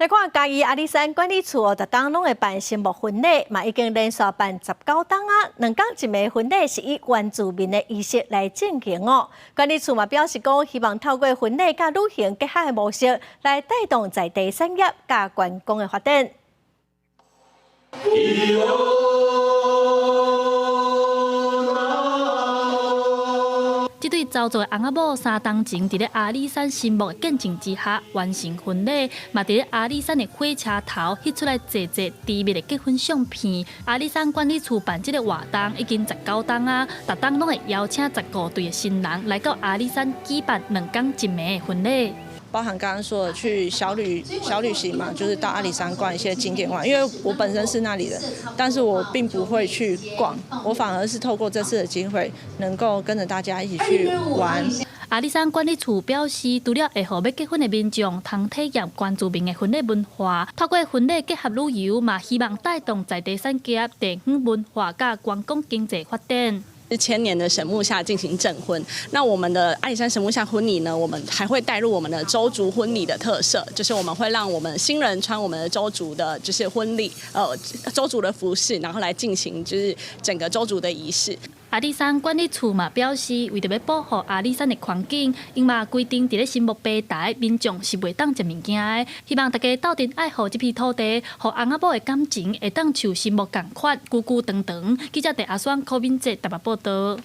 來看嘉義阿里山管理處哦，逐冬攏會辦神木婚禮，嘛已經連續辦19冬啊。兩工一暝婚禮是以原住民的儀式來進行哦。管理處嘛表示講，希望透過婚禮佮旅行結合的模式，來帶動在地產業佮觀光的發展。這對鄒族的翁仔某3冬前，佇咧阿里山神木的見證之下完成婚禮，嘛佇咧阿里山的火車頭翕出來濟濟甜蜜的結婚相片。阿里山管理處辦這个活動已經19冬啊，逐冬攏會邀請15對的新人來到阿里山舉辦兩工一暝的婚禮。包含剛剛說的去小旅行嘛，就是到阿里山逛一些景點玩。因為我本身是那裡人，但是我並不會去逛，我反而是透過這次的機會，能夠跟着大家一起去玩。阿里山管理處表示，除了會予欲結婚的民眾通體驗原住民的婚禮文化，透過婚禮結合旅遊，嘛希望帶動在地產業、地方文化佮觀光經濟發展。千年的神木下進行證婚，那我們的阿里山神木下婚禮呢？我們還會帶入我們的鄒族婚禮的特色，就是我們會讓我們新人穿我們的鄒族的，就是婚禮，鄒族的服飾，然後來進行就是整個鄒族的儀式。阿里山管理處嘛表示，為著欲保護阿里山的環境，𪜶嘛規定佇咧神木平台，民眾是袂當食物件的。希望大家鬥陣愛護這片土地，予翁仔某的感情會當像神木仝款，久久長長。記者鄭阿雙、柯敏哲台北報導。